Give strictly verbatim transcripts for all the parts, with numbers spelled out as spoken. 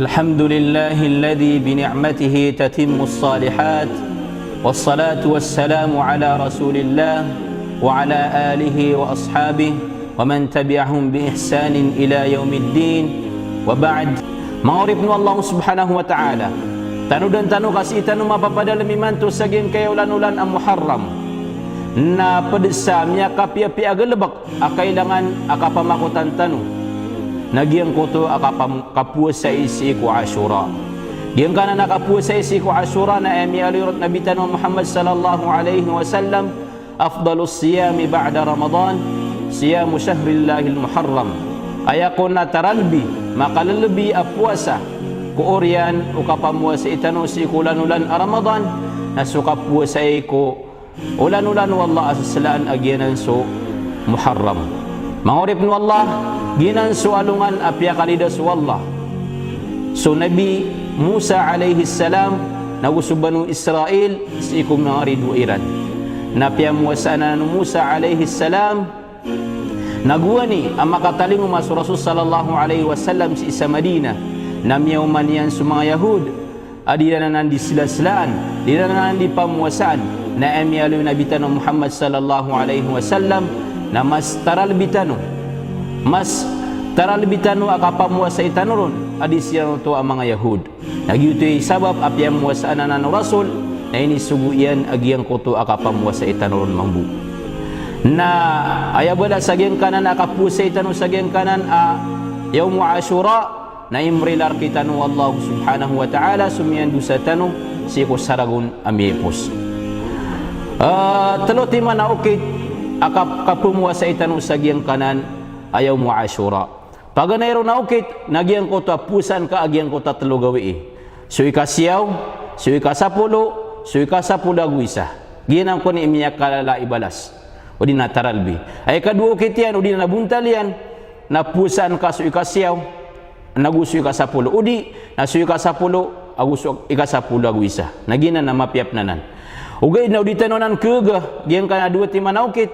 الحمد لله الذي بنعمته تتم الصالحات، والصلاة والسلام على رسول الله وعلى آله وأصحابه ومن تبعهم بإحسان إلى يوم الدين، وبعد. Manga oripn o Allah subhanahu wa ta'ala, tanodan tano ka sii tano mapapadalm imanto sa giyangkaya olan-olan a Muharram. Na pd sa miyakapiyapiya a galbk a kailangan a kapamakotan tano na giyangkoto a kapam-, kapowasai sii ko Ashura. Giyangkanan a kapowasai sii ko Ashura na aya miyaaloy roo o Nabi tano a Muhammad sallallahu alaihi wasallam, "Afdalus siyami ba'da Ramadan, siyamu shahrillahil Muharram." Aya kon a taralbi, makalalabi a powasa ko oriyan o kapamowasai tano sii ko olan-olan a Ramadan, na so kapowasai ko olan-olan o Allah a saslaan a giyanan so Muharram. Manga oripn o Allah, giyanan so alongan a piyakalidasa o Allah so Nabi Musa alayhis salam, nago so Banu Israil, sii ko manga ridoay iran. Na piyamowasaan anan o Musa alayhis salam, na gowani a makatalingoma so Rasul sallallahu alayhi wasallam sii sa Madinah, na miyaoma niyan so manga Yahud a di iran anan di slaslaan, di iran anan di pamowasaan, na aya miyaaloy o Nabi tano a Muhammad sallallahu alayhi wasallam, na mas taralbi tano, mas taralbi tano a kapamowasai tano ron a di siran oto a manga Yahud. Na giyoto i sabap a piyamowasaan anan o Rasul, na inisogo iyan a giyangkoto a kapamowasai tano ron mambo. Na aya balas a giyangkanan a kapowasai tano sa giyangkanan a Yawmu Ashura, na imrila rktano o Allah subhanahu wa ta'ala so miyandosa tano sii ko saragon a miyaipos. Ah, tlo timan a okit a kap-, kapamowasai tano sa giyangkanan a Yawmu Ashura. Paganay ron a okit, na giyangkoto a powasaan ka a giyangkoto a tlo gawii. So ikasiyaw, so ikasapolo, so ikasapolo ago isa. Giyanan kon i miyakalala i balas. O di na taralbi. Aya ikadowa okit iyan, o di na bontal iyan, na powasaan ka so ikasiyaw, nago so ikasapolo. O di na so ikasapolo, ago so ikasapolo ago isa. Na giyanan na mapiya pn anan. Ogaid na o di tano anan khaga, giyangkanan a dowa timan a okit,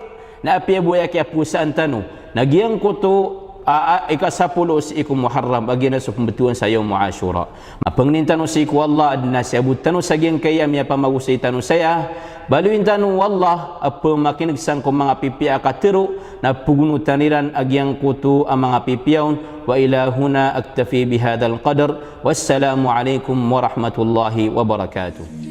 na apiya bo aya kiyapowasaan tano na giyangkoto a, a, ikasapolo sii ko Muharram, a giyanan so pmbtowan sa Yawmu Ashura. Mapangnin tano sii ko Allah a dn a siyabot tano sa giyangkaya a miyapamagosay tano saya. Baloyin tano o Allah a pmakin'g sangko manga pipiya a katharo, na pgonotan iran a giyangkoto a manga pipiya on. Wa ila huna aktafi bihadhal qadr. Wassalamu alaikum warahmatullahi wabarakatuh.